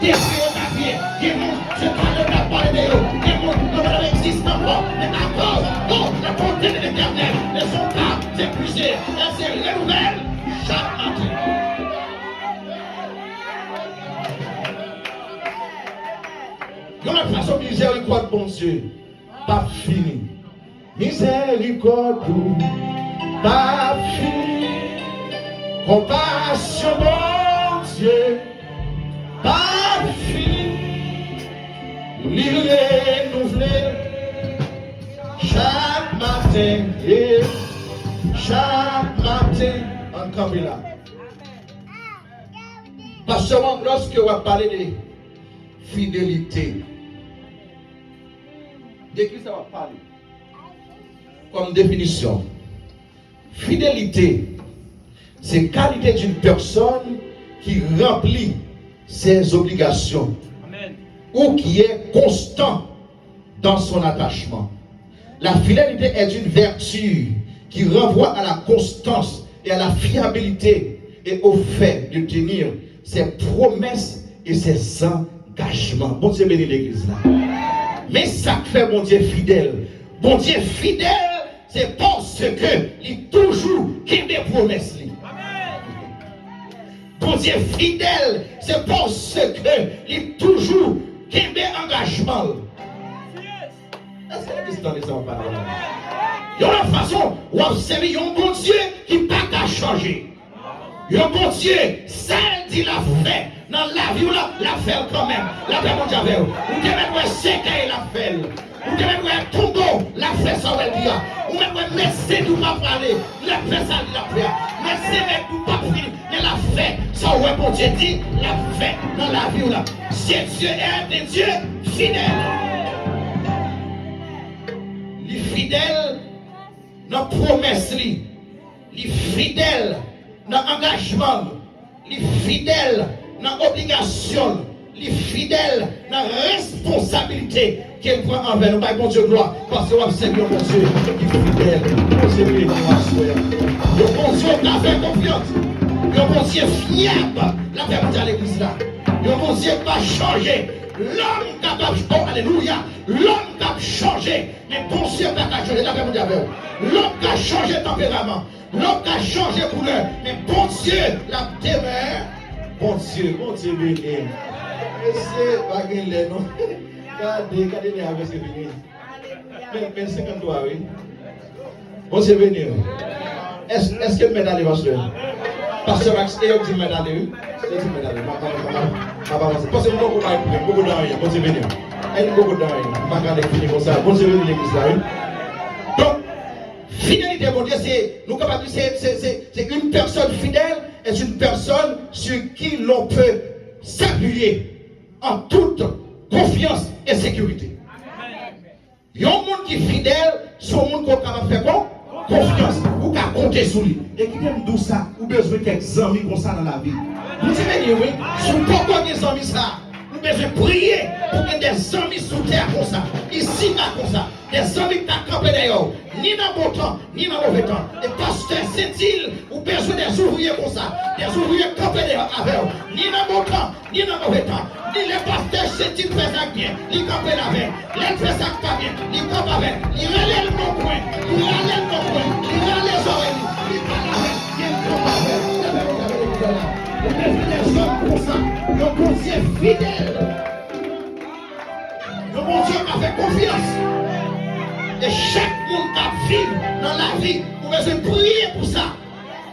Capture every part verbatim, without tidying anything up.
Detwi yo pa vye. Gen moun, se pa yo k ap pale de yo. Gen moun, yo pa egziste ankò. Men akoz, oh, la bonté de l'Éternel ne sont pas épuisées. Elle se renouvelle chaque matin. Yon lòt fason, mizèrikòd Bondye p ap fini. Mizèrikòd ou p ap fini. Konpasyon Bondye p ap fini. Li renouvle chak maten, e chak maten. Ann kanpe la. Pastè Wang, lòske w ap pale de fidelite, de ki sa w ap pale? Kòm definisyon, fidélité, c'est qualité d'une personne qui remplit ses obligations Amen. Ou qui est constant dans son attachement. La fidélité est une vertu qui renvoie à la constance et à la fiabilité et au fait de tenir ses promesses et ses engagements. Bondye beni legliz la. Men sa k fè Bondye fidèl. Bondye fidèl, se paske li toujou kenbe pwomès li. Bondye fidèl, se paske li toujou kenbe angajman l. Èske legliz tande sa w ap pale la? Yon lòt fason, w ap sèvi yon Bondye ki pa ka chanje. Yon Bondye, sa l di l ap fè nan lavi w la, l ap fè l kanmenm. Lapè Bondye avè w. Ou te mèt wè sèkèy, l ap fè l. Ou te mèt wè tonbo, l ap fè sa w wè l di a. Ou mèt wè medsen di w pa prale, l ap fè sa l di l ap fè a. Medsen mèt di w p ap fini, men l ap fè sa w wè Bondye di l ap fè nan lavi w la. Se Dye est un Dieu fidèle. Li fidèl nan pwomès li. Li fidèl nan angajman l. Li fidèl nan obligasyon l. Li fidèl nan responsabilite ke l pran anvè nou. Bay Bondye glwa, paske w ap sèvi yon Bondye ki fidèl. Bondye beni w aswè a. Yon Bondye w ka fè konfyans. Yon Bondye fyab. Lapè Bondye a legliz la. Yon Bondye k pa chanje. Lòm kapab, oh, alelouya. Lòm k ap chanje. Men Bondye pa ka chanje, lapè Bondye avè w. Lòm ka chanje tanperaman, lòm ka chanje koulè, men Bondye l ap demè. Bondye, Bondye beni. Mesye, pa gen lè non. Gade, gade lè a prèske fini. Men, men senkant twa wi. Bondye beni w. Èske, èske m mèt ale, pastè? Pastè Max, e yo k di m mèt ale wi. Yo di m mèt ale. M ap, m ap, m ap, m ap avanse. Paske m poko bay pwen, m poko dan anyen. Bondye beni w. Ay, m poko dan anyen. M pa ka lè fini konsa. Bondye beni legliz la wi. Donk, fidelite Bondye, se, nou kapab di, se, se, se, c'est une personne fidèle est une personne sur qui l'on peut s'appuyer en toute confiance et sécurité. Yon moun ki fidèl, se yon moun ke w kapab fè kon, konfyans. Ou ka konte sou li. E kite m di w sa, ou bezwen kèk zanmi konsa nan lavi. Bondye beni w, wi. Si w poko gen zanmi sa, ou bezwen priye pou gen de zanmi sou tè a konsa, isi a konsa. De zanmi k ka kanpe dèyè w, ni nan bon tan, ni nan move tan. E pastè Sentil, ou bezwen de ouvriye konsa. De ouvriye kanpe dèyè avè w, ni nan bon tan, ni nan move tan. Ni lè pastè Sentil fè sa k byen, li kanpe l avè l. Lè l fè sa k pa byen, li kanpe avè l. Li rele l nan kwen, li rale l nan kwen, li rale zòrèy li, li pale avè l, li kanpe avè l. Ou bezwen de zanmi konsa, yon Bondye fidèl. Yon Bondye w ka fè konfyans. E chak moun k ap viv nan lavi, ou bezwen priye pou sa.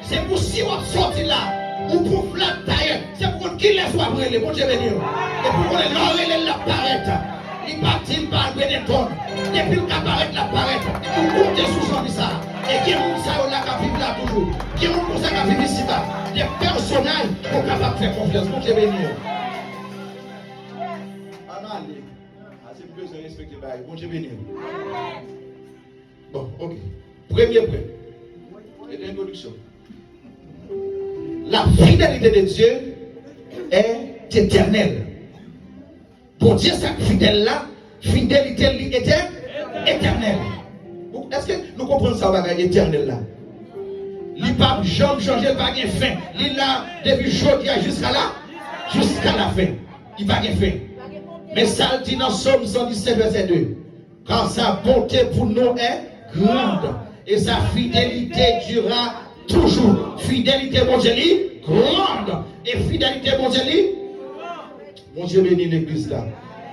Se pou si w ap sòti la, ou pou flat tayè, se pou konn kilès w ap rele. Bondye beni w. E pou konnen lè w rele l, l ap parèt. Li p ap di l pa al Benetton. Depi l ka parèt, l ap parèt. Ou konte sou zanmi sa. E gen moun sa yo la k ap viv la toujou. Gen moun konsa k ap viv isiba. De pèsonaj ou kapab fè konfyans. Bondye beni w. Ann ale. Ase m bezwen respekte bagay. Bondye beni w. Bon, ok. Premye pwen. Se te entwodiksyon. La fidélité de Dieu est éternelle. Bondye sa k fidèl la, fidelite li etè-, etènèl. Ou, èske nou konprann sa bagay etènèl la? Li p ap janm chanje, li pa gen fen. Li la depi jodi a jiska la, jiska la fen. Li pa gen fen. Men sa l di nan Sòm san disèt, vèsè de, car sa bonté pour nous est grande, et sa fidélité durera toujours. Fidelite Bondye li grand, e fidelite Bondye li Bondye beni legliz la.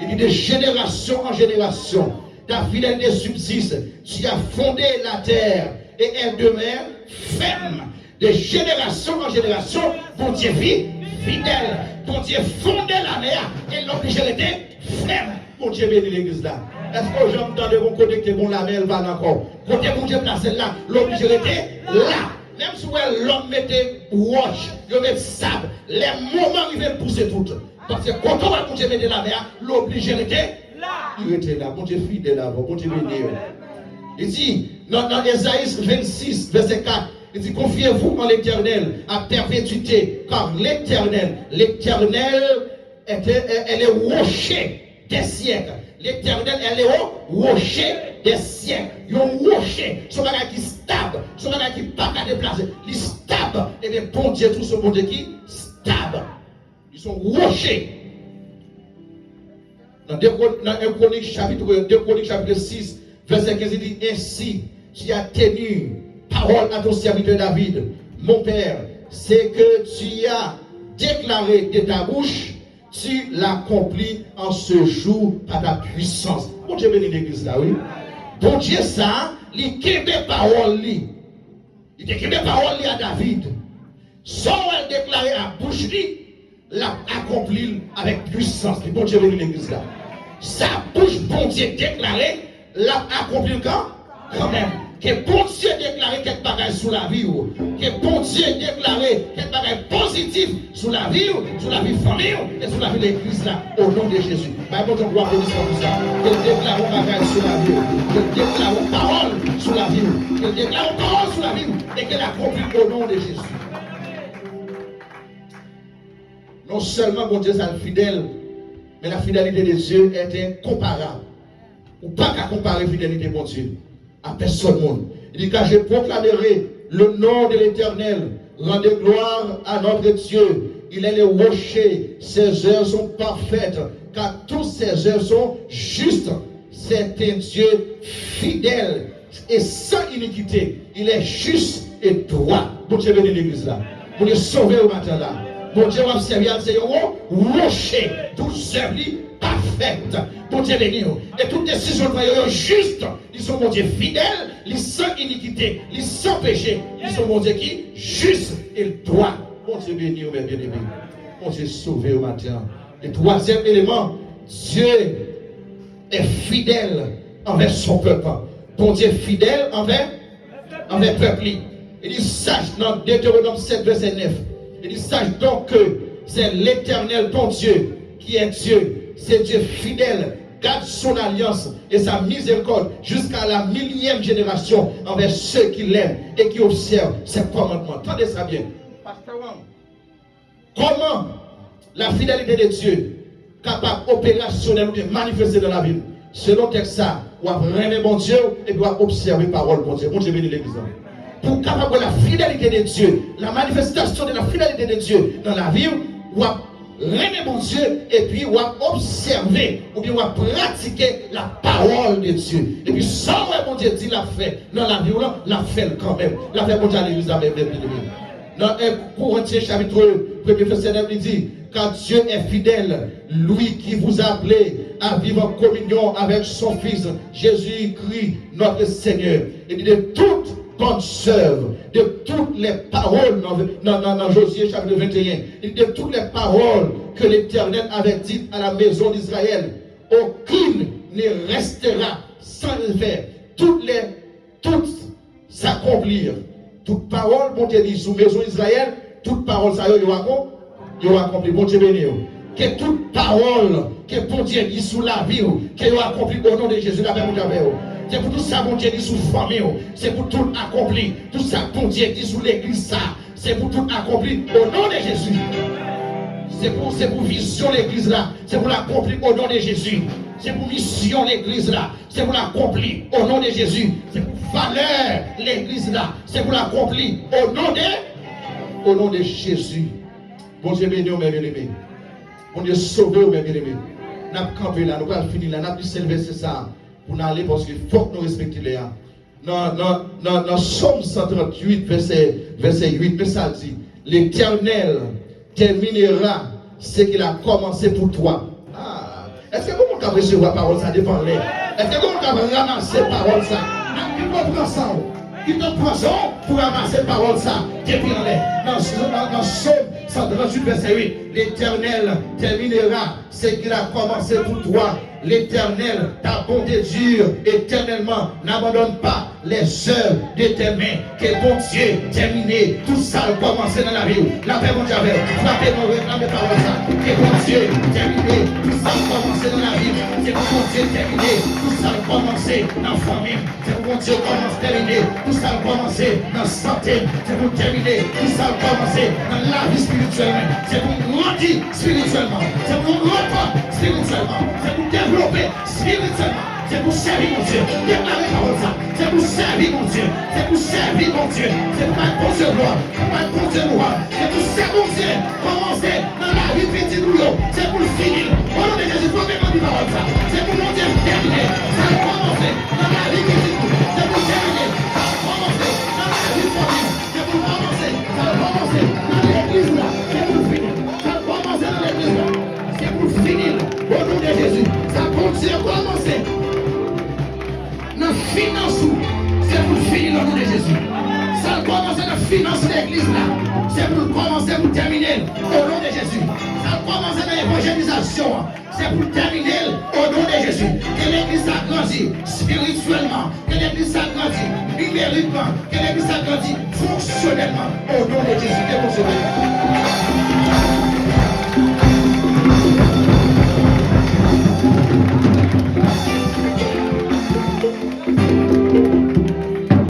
Li di, de génération en génération, ta fidélité subsiste. Tu as fondé la terre et elle demeure ferme. De génération en génération, Bondye fi, fidèl. Bondye fonde lame a, e l oblije rete fèm. Bondye beni legliz la. Èske w janm tande yon kote ki te gen yon lame, l pa la ankò? Kote Bondye plase l la, l oblije rete la. Menm si w wè lòm mete wòch, yo met sab, lè moman rive, l pouse tout. Paske kote w wè Bondye mete lame a, l oblije rete la. Li rete la. Bondye fidèl avè w. Bondye beni w. Li di, nan, nan Ezayi vennsis, vèsè kat, li di, confiez-vous en l'Éternel à perpétuité, car l'Éternel, l'Éternel est, est le rocher des siècles. L'Éternel est le rocher des siècles. Yon woche, se yon bagay ki stab, se yon bagay ki pa ka deplase. Li stab. Ebyen, Bondye tou se yon Bondye ki stab. Li se yon woche. Nan de Kron-, nan en Kronik chapit, de Kronik chapit sis, vèsè kenz, li di, ainsi, tu as tenu parole à ton serviteur David, mon père, ce que tu as déclaré de ta bouche, tu l'accomplis en ce jour par ta puissance. Bondye beni legliz la, wi. Bondye sa, li kenbe pawòl li. Li te kenbe pawòl li a David. Sa w wè l deklare a bouch li, l ap akonpli l avèk pwisans li. Bondye beni legliz la. Sa bouch Bondye deklare, l ap akonpli l kan, kanmenm. Ke Bondye deklare kèk bagay sou lavi w. Ke Bondye deklare kèk bagay pozitif sou lavi w, sou lavi fanmi w, e sou lavi legliz la, o non de Jezi. Bay Bondye yon gwo aplodisman pou sa. Ke l deklare yon bagay sou lavi w. Ke l deklare yon pawòl sou lavi w. Ke l deklare yon pawòl sou lavi w. E ke l akonpli o non de Jezi. Non sèlman Bondye sa l fidèl, men la fidélité de Dieu est incomparable. Ou pa ka konpare fidelite Bondye a pèsòn moun. Li di, car je proclamerai le nom de l'Éternel, rendez gloire à notre Dieu. Il est le rocher, ses œuvres sont parfaites, car toutes ses œuvres sont justes. C'est un Dieu fidèle et sans iniquité. Il est juste et droit. Bondye beni legliz la. Bondye sove w maten la. Bondye w ap sèvi a se yon woche. Tout zèv li pafè. Bondye beni w. E tout desizyon l pran yo, yo jis. Li se yon Bondye fidèl, li san inikite, li san peche. Li se yon Bondye ki jis e dwa. Bondye beni w, mè byeneme. Bondye sove w maten an. E twazyèm eleman, Dye est fidèle envers son peuple. Bondye fidèl anvè, anvè pèp li. Li di, sache, nan Deutéronome sept, verset neuf, li di, sache donc que c'est l'Éternel ton Dieu qui est Dieu, c'est Dieu fidèle, garde son alliance et sa miséricorde jusqu'à la millième génération envers ceux qui l'aiment et qui observent ses commandements. Tande sa byen. Pastor Wang, kòman la fidélité de Dieu kapab operasyonèl oubyen manifeste nan lavi n? Selon tèks sa, w ap renmen Bondye w epi w ap obsève pawòl Bondye. Bondye beni legliz la. Pou w kapab wè la fidélité de Dieu, la manifestation de la fidélité de Dieu nan lavi w, w ap renmen Bondye epi w ap obsève oubyen w ap pratike la parole de Dieu. Epi sa w wè Bondye di l ap fè nan lavi w lan, l ap fè l kanmenm. L ap fè Bondye a legliz la, mè byeneme. Nan en Korentyen chapit premye vèsè nèf, li di, car Dieu est fidèle, lui qui vous a appelés à vivre en communion avec son Fils, Jésus-Christ, notre Seigneur. Li di, de toute bonne œuvre, de toutes les paroles, nan, nan, nan, nan Josué chapitre vingt et un, li di, de toutes les paroles que l'Éternel avait dites à la maison d'Israël, aucune ne restera sans effet. Toutes les, toutes s'accompliront. Tout pawòl Bondye di sou mezon Izrayèl, tout pawòl sa yo, yo akon-, yo akonpli. Bondye beni yo. Ke tout pawòl ke Bondye di sou lavi w, ke yo akonpli o non de Jezi, lapè Bondye avè w. Se pou tout sa Bondye di sou fanmi w, se pou tout akonpli. Tout sa Bondye di sou legliz sa, se pou tout akonpli o non de Jezi. Se pou, se pou vizyon legliz la, se pou l akonpli o non de Jezi. Se pou misyon legliz la, se pou l akonpli o non de Jezi. Se pou valè legliz la, se pou l akonpli o non de, o non de Jezi. Bondye beni w, mè byeneme. Bondye sove w, men byeneme. N ap kanpe la, nou pral fini la. N ap li sèl vèsè sa a pou n ale, paske fòk nou respekte lè a. Nan, nan, nan, nan Sòm san tranntuit, vèsè, vèsè uit, men sa l di, L'Éternel terminera ce qu'il a commencé pour toi. Ah, èske gen moun k ap resevwa pawòl sa depi anlè? Èske gen moun k ap ranmase pawòl sa? Nan ki konpransan w? Ki te pran san w pou ranmase pawòl sa depi anlè? Nan, nan, nan Sòm san tranntuit, vèsè uit, L'Éternel terminera ce qu'il a commencé pour toi. L'Éternel, ta bonté dure éternellement. N'abandonne pas les œuvres de tes mains. Ke Bondye tèmine tout sa l kòmanse nan lavi w. Lapè Bondye avè w. Frape men w, reklame pawòl sa. Ke Bondye tèmine tout sa l kòmanse nan lavi w. Se pou Bondye tèmine tout sa l kòmanse nan fanmi m. Se pou Bondye kòmanse tèmine tout sa l kòmanse nan sante m. Se pou l tèmine tout sa l kòmanse nan lavi espirityèl mwen. Se pou m grandi espirityèlman. Se pou m ranpòt espirityèlman. Se pou m devlope espirityèlman. Se pou sèvi Bondye. Deklare pawòl sa. Se pou sèvi Bondye. Se pou sèvi Bondye. Se pou bay Bondye glwa. Se pou bay Bondye lwa. Se pou sèvi Bondye. Kòmanse nan lavi pitit ou yo. Se pou l fini. O non de Jezi, fò ke mwen di pawòl sa. Se pou Bondye tèmine sa l kòmanse nan lavi pitit ou. Se pou l tèmine sa l kòmanse nan lavi fanmi w. Se pou l kòmanse sa l kòmanse nan legliz la. Se pou l fini sa l kòmanse nan legliz la. Se pou l fini l. O non de Jezi. Sa Bondye kòmanse nan finans ou, se pou l fini l o non de Jezi. Sa l kòmanse nan finans legliz la, se pou l kòmanse pou tèmine l o non de Jezi. Sa l kòmanse nan evanjelizasyon an, se pou l tèmine l o non de Jezi. Ke legliz la grandi espirityèlman, ke legliz la grandi nimerikman, ke legliz la grandi fonksyonèlman o non de Jezi. Ke Bondye beni.